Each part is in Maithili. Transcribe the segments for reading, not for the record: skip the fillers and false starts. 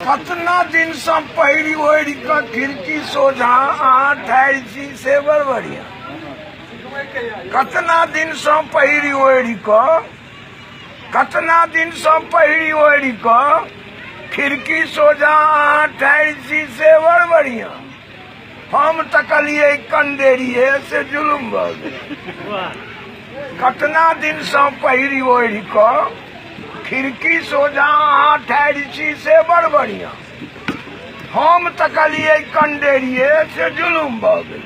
कतना दिनसँ पहिरि ओढ़ि कऽ खिड़की सोझाँ अहाँ ठाढ़ि छी से बड़ बढ़िआँ। कतना दिनसँ पहिरि ओढ़ि कऽ, कतना दिनसँ पहिरि ओढ़ि कऽ खिड़की सोझाँ अहाँ ठाढ़ि छी से बड़ बढ़िआँ। हम तकलियै कंडेरिये से जुलुम भऽ गेल। कतना दिनसँ पहिरि ओढ़ि कऽ खिड़की सोझाँ अहाँ ठाढ़ि छी से बड़ बढ़िआँ। हम तकलियै कंडेरिये से जुलुम भऽ गेल।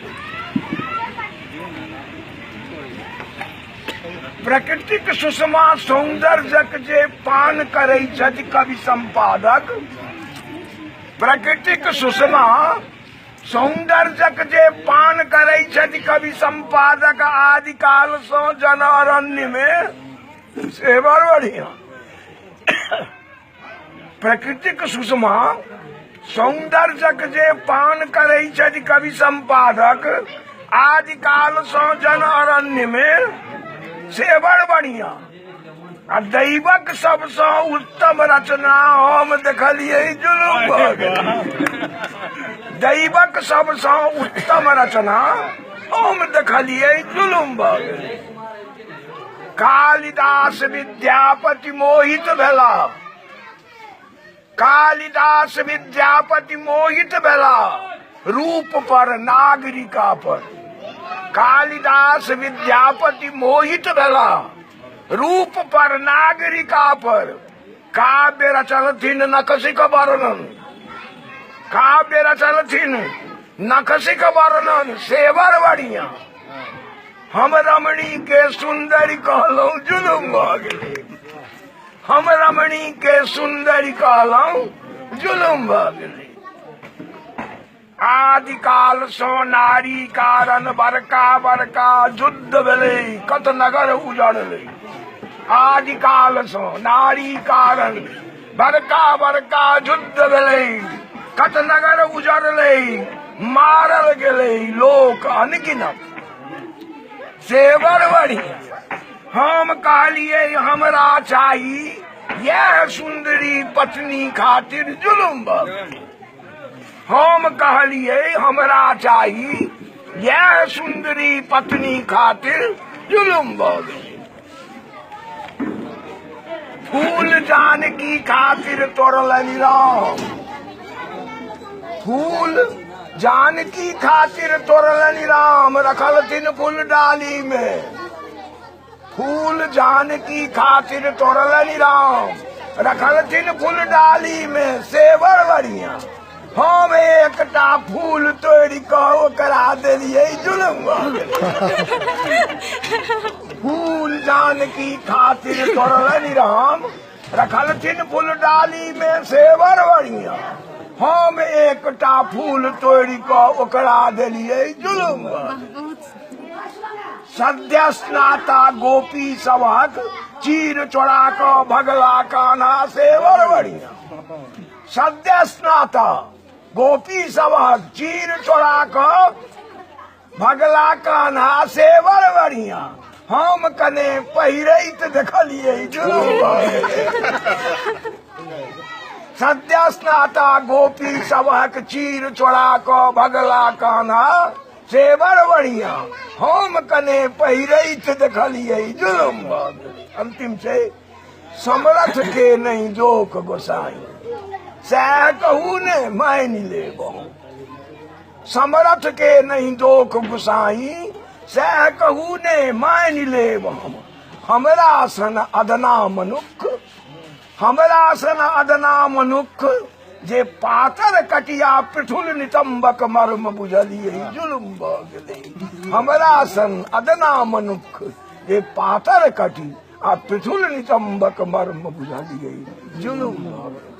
प्रकृतिक सुषमा सौन्दर्यक जे पान करै छथि कवि सम्पादक, प्रकृतिक सुषमा सौन्दर्यक जे पान करै छथि कवि सम्पादक आदिकालसँ जन अरण्यमे से बड़ बढ़िआँ। प्रकृतिक सुषमा सौन्दर्यक जे पान करै छथि कवि सम्पादक आदिकालसँ जन अरण्यमे से बड़ बढ़िआँ। आ दैवक सबसँ उत्तम रचना हम देखलियै जुलुम भऽ गेल। दैवक सबसँ उत्तम रचना हम देखलियै जुलुम भऽ गेल। कालिदास विद्यापति मोहित भेला, कालिदास विद्यापति मोहित भेला रूप पर नागरिका पर। कालिदास विद्यापति मोहित भेला रूप पर नागरिका पर। काव्य रचलथिन नखशिख वर्णन, काव्य रचलथिन नखशिख वर्णन सेवर बढ़िया। हम रमणी के सुंदरी कहलहुँ जुलुम भऽ गेलै। हम रमणी के सुंदरी कहलहुँ जुलुम भऽ गेलै। आदिकाल सँ नारी कारण बड़का बड़का युद्ध भेलै, कत नगर उजड़लै। आदिकाल सँ नारी कारण बड़का बड़का युद्ध भेलै, कत नगर उजड़लै, मारल गेलै लोक अनगिनत। से बड़ बढ़िया। हम कहलियै हमरा चाही यैह सुंदरी पत्नी खातिर जुलुम भऽ गेलै। हम कहलियै हमरा चाही यैह सुंदरी पत्नी खातिर जुलुम भऽ गेलै। फूल जानकी खातिर तोड़लनि राम, फूल जानकी खातिर तोड़लनि राम, रखलथिन फूल डाली में। फूल जानकी खातिर तोड़लनि राम, रखलथिन फूल डाली में से बड़ बढ़िया। हम एकटा फूल तोड़ि कऽ ओकरा देलियै जुलुम भऽ गेलै। फूल जानकी खातिर तोड़लनि राम, रखलथिन फूल डाली में से बड़ बढ़िया। हम एकटा फूल तोड़ि कऽ ओकरा देलियै जुलुम भऽ गेलै। सद्य स्नाता गोपी सभक चीर चोरा कऽ भगला कान्हा से बड़ बढ़िया। सद्य स्नाता गोपी सभक चीर चोरा कऽ भगला कान्हा से बड़ बढ़िया। हम कने पहिरैत देखलियै जुलुम भऽ गेलै। सद्य स्नाता गोपी सभक चीर चोरा कऽ भगला कान्हा से बड़ बढ़िया। हम कने पहिरैत देखलियै जुलुम भऽ गेलै। अंतिम छै समरथ के नहीं जोक गोसाई, सएह कहू ने मानि लेब हम। समरथ के नहीं जोक गोसाई, सएह कहू ने मानि लेब हम। हमरा सन अदना मनुख, हमरा सन अदना मनुख जे पातर कटिया पृथुल नितम्बक मर्म बुझलियै जुलुम भऽ गेलै। हमरा सन अदना मनुख जे पातर कटी आ पृथुल नितम्बक मर्म बुझलियै जुलुम भऽ गेलै।